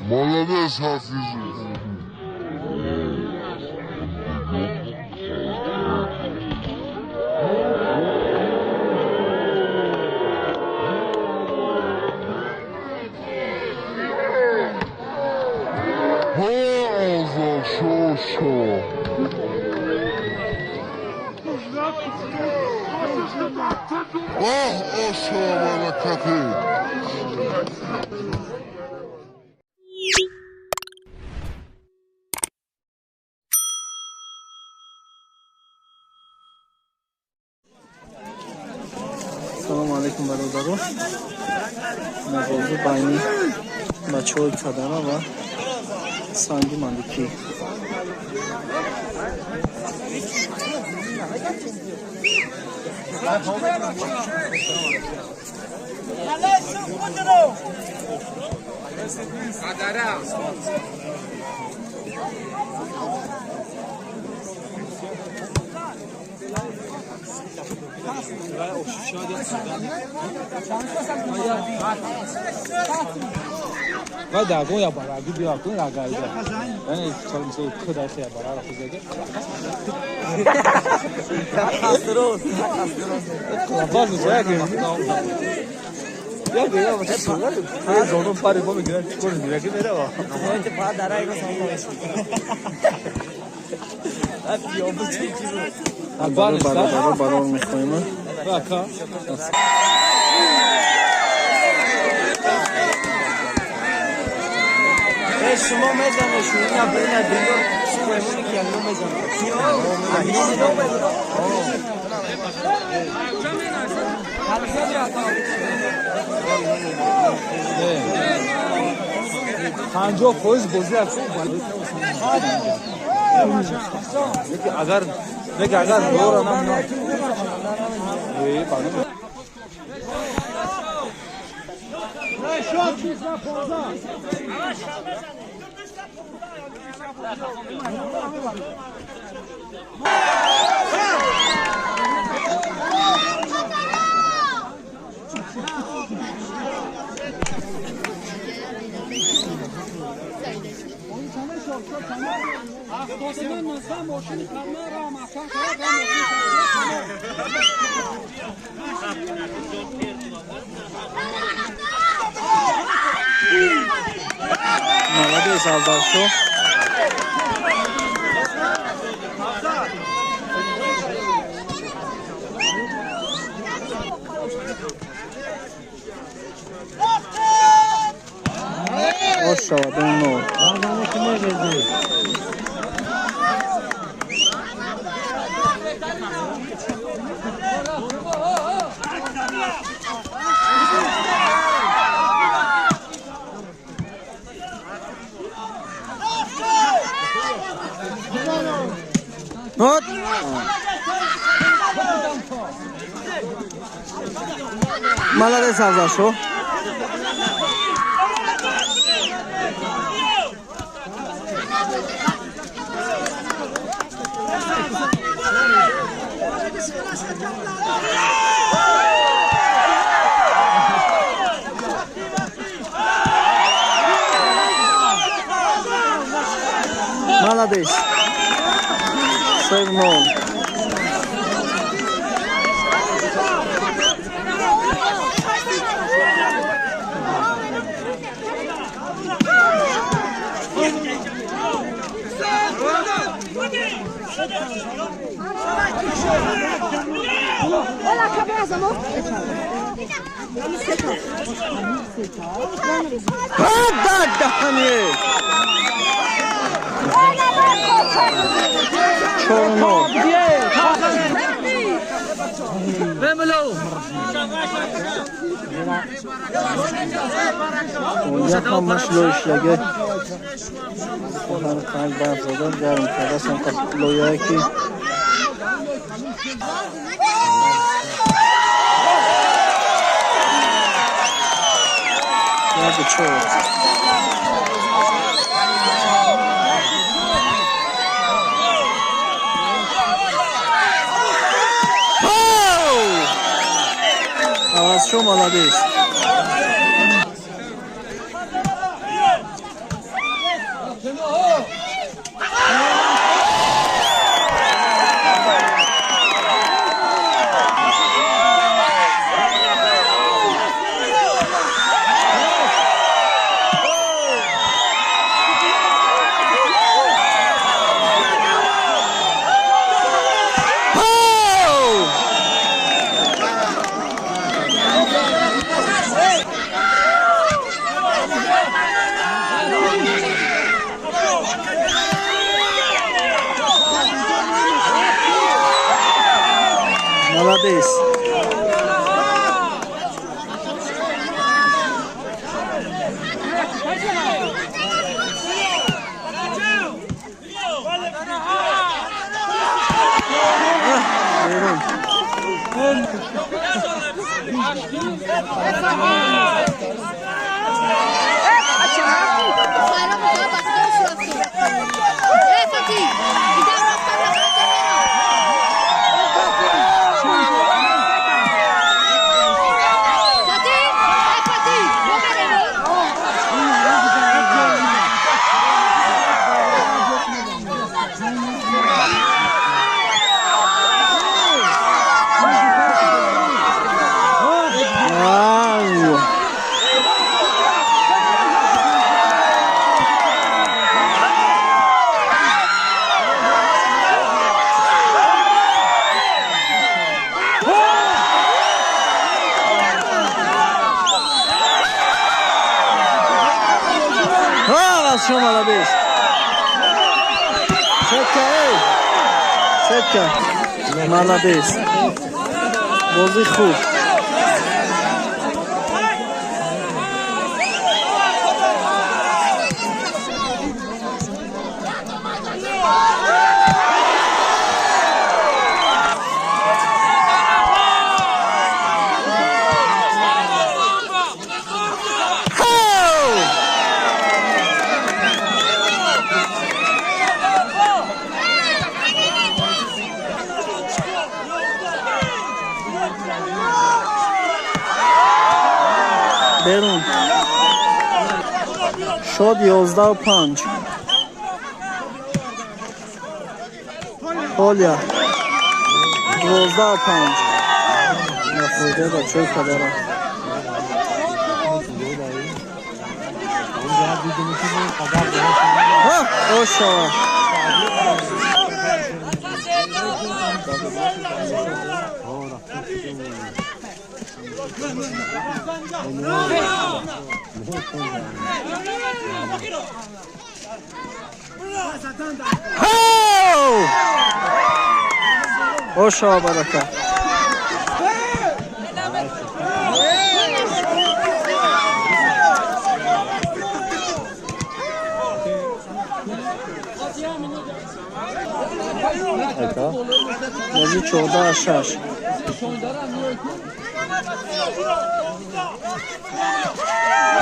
Молодец, Хафизи. Салом алейкум, бародаро. Мабозӣ байни бачаҳои Кадара ва Санги Маликӣ. Vai dar agora para a Bíblia com a gaida. Яъне мисол кудай хия барара хузеге. Баз мисол як я бача сура. Зону пари бо мегирад чикор мегирад ки мерава. Бародаро, барор мехоҳем. Шумо мезанед, ина бина дигар Сулаймони ки ягно мезанад. 50% бозӣ аст. Агар неки агар дора нам э пардон. Молодец, Алдаршо. Ошава, дно. Вот. Молодец, Алдаршо. Молодец. Сейв нол. Чорно. Ҳамаш лоишлаги ҳар барф зада гарм кардастам лояе ки 1-4. Авазшо молодец. Молодец. Молодец. Сетка, эй! Сетка. Молодец. Бозӣ хуб. Берун. Шод 11-5. Оля 12-5. Нафоида бачаҳои падара. Оша. Оша барака. Бозӣ 14-6.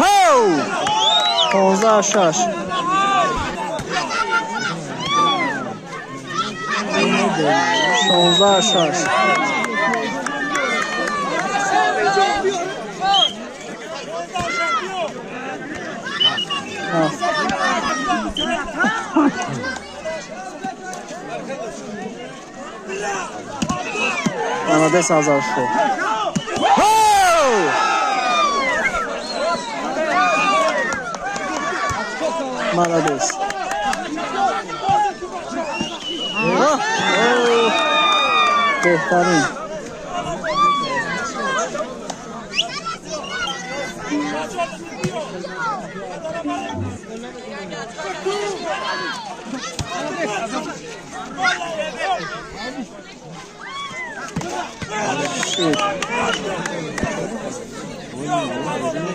Ҳоу! 15-6. 16-6. Молодец, Азаршо. Молодец. Беҳтарин.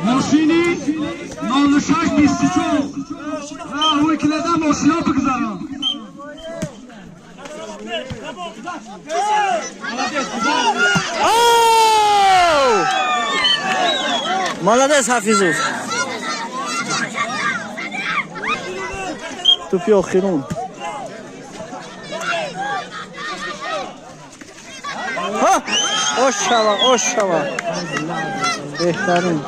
Мошини 0624 раҳои килада мошино бигзарам. Молодец, Ҳафизов. Тӯпи охирун. Ҳа! Ош шава, ош шава. Беҳтарин.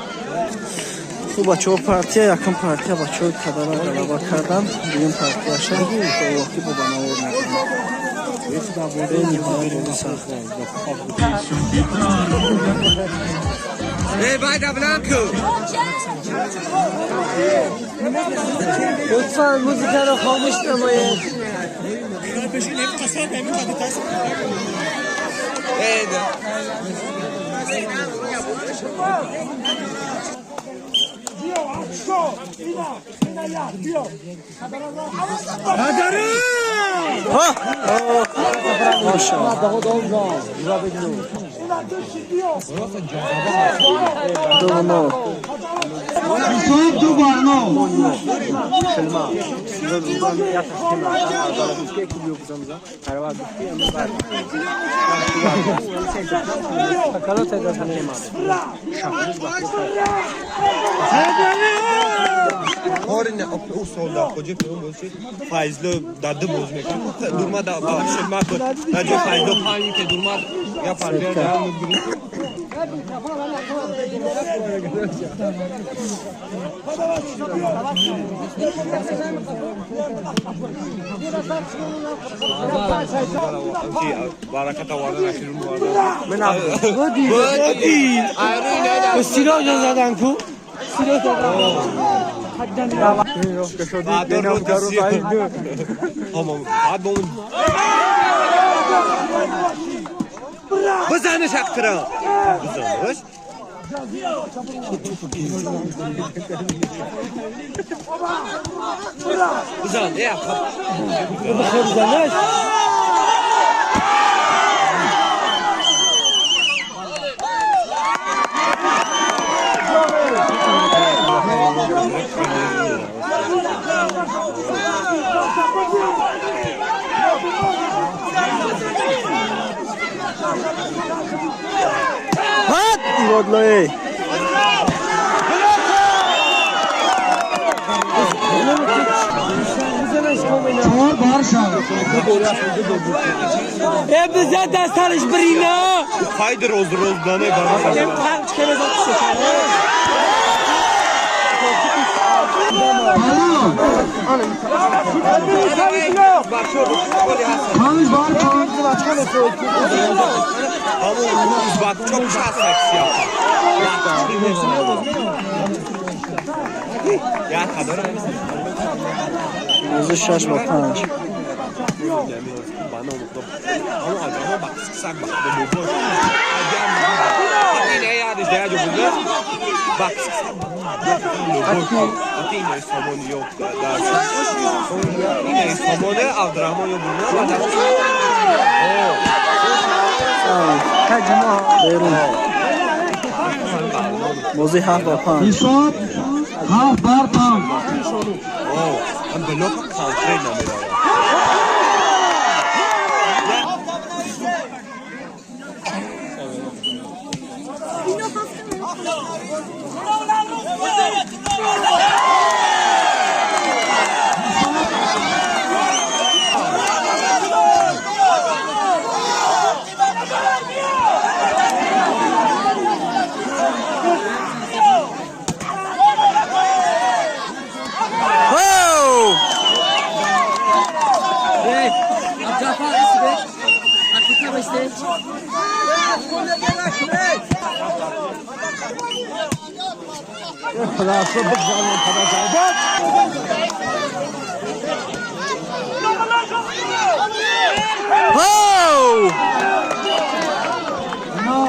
Хуб, бачаҳо, партия, якум партия бачаҳои кадара ғалаба кардан, дуюм партияша иншоаллоҳ ки бо ба навор мекунем. Бениҳоят бозӣ сахт. لطفا موزیک رو خاموش نمایید. Ҳа! Мошаллоҳ. 2-0. حساب 2-0. Файзло дар ду боз мекунад, дурма да шелма дар ҷои Файзло панҷ ки дурма я фарбия. Баракат овардан ахирун. سیرا زدن کو. Бизаниш ақтира, бизаниш. Бизан, е. بزنش. Ҳат, Иродлои. 4-6. ای بزن دستش برینا. Хайд роз роз дане. پنج که بزن شکره. 5-5. Узбакчо часаксия. Я хадора. Бозӣ 6-5. Берун. Бозӣ 7-5. حساب 7-5. Блока конкретно меравад. Ҳоу! Ҳоу!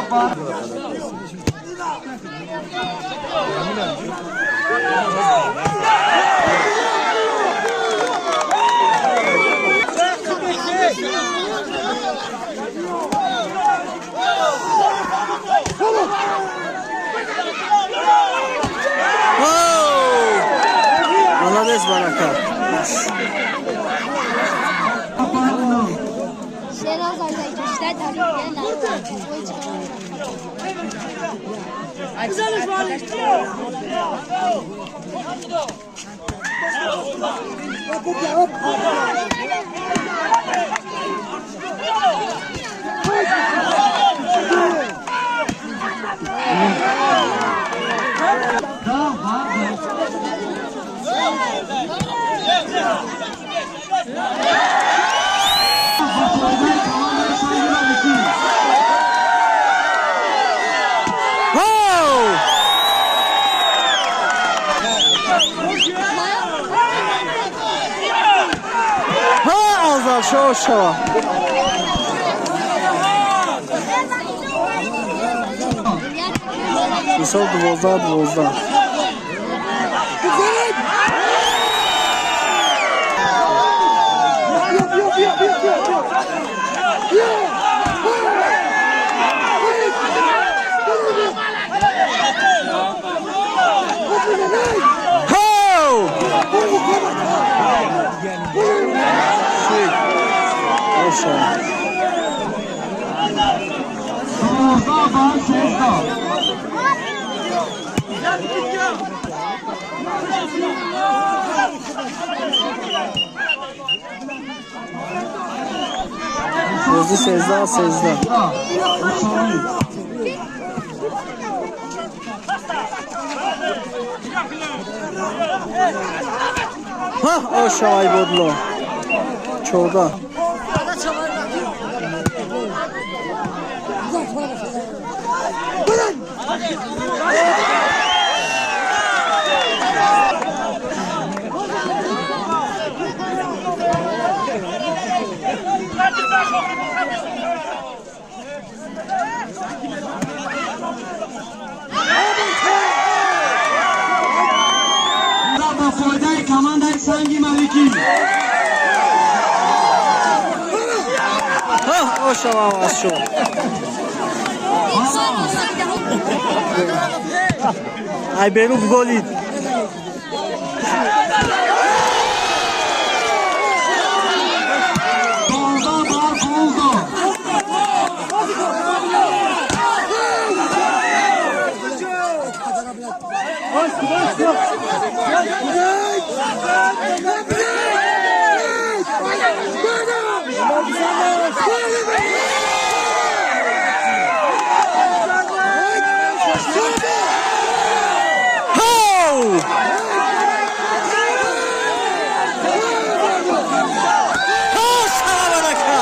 Ҳоу! Молодец, Баракат. شراز بیشتر Афзалшо шава. Ҳисоб 12-12. Бозӣ 13-13. Ҳа, ошавай бодло. 14. Ба фоидаи командаи Санги Маликӣ. Ҳа, ошава аваз шо. Ай беру голид. 15-15. Ҳоу! Ошава баракат.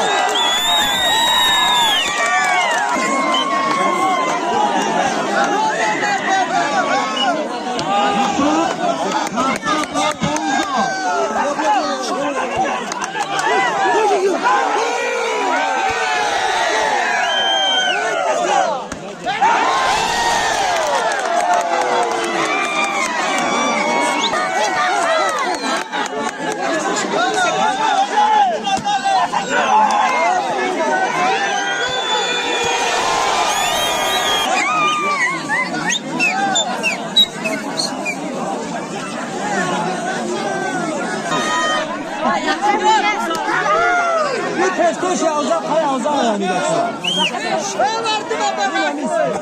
Ҳисоб 17-15.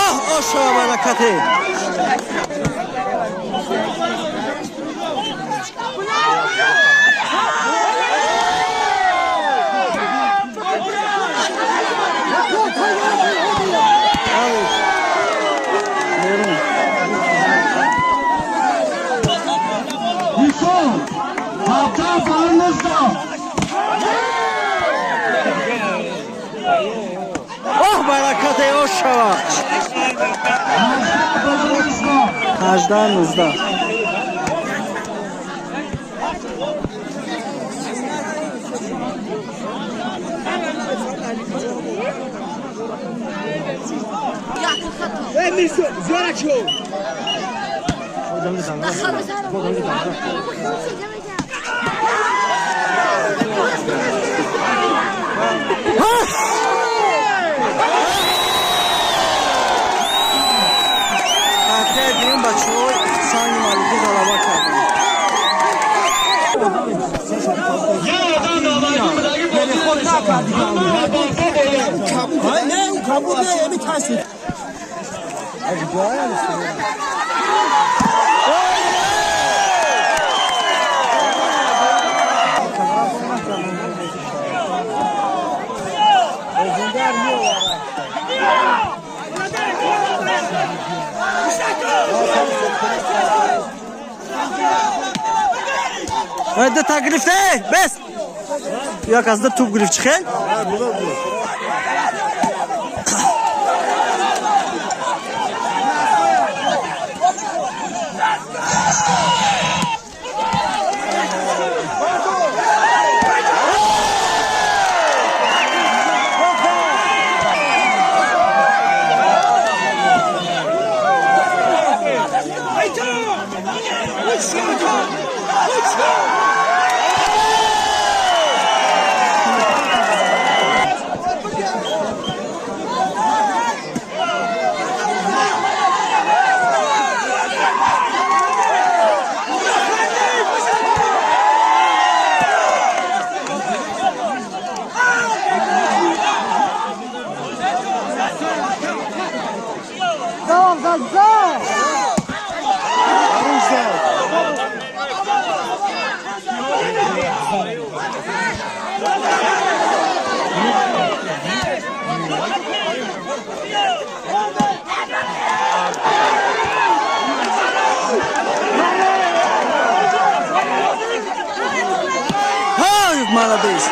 Оҳ, ошава баракате. Берун. Ҳисоб 17-19. Оҳ, баракате, ошава. 18-19. 18-19. Партияи дуюм бачаҳои Санги Маликӣ ғалаба карданд. Ду та гирифте, бес. Як аз ду туп гирифт, чӣ хел? Молодец!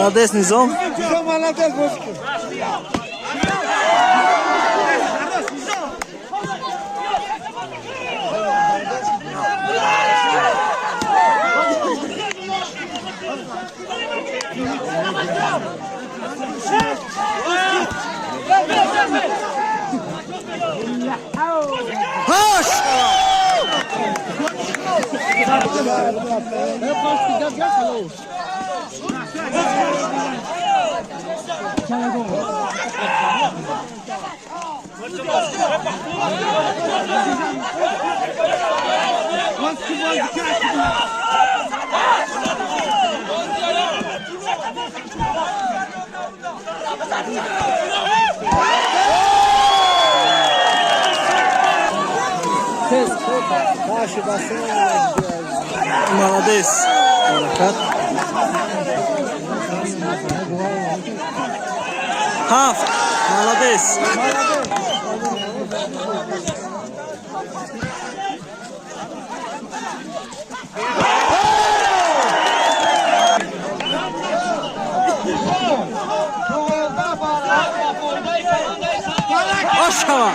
Молодец, Низом. Молодец, Молодец. Баракат. Ҳафт. Молодец. Ошава.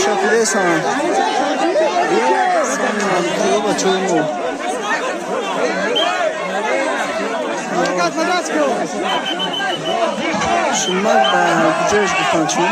Шапидесан. Санги бачаҳои мо. Шумак ба куҷояш гуфтанд чӣ?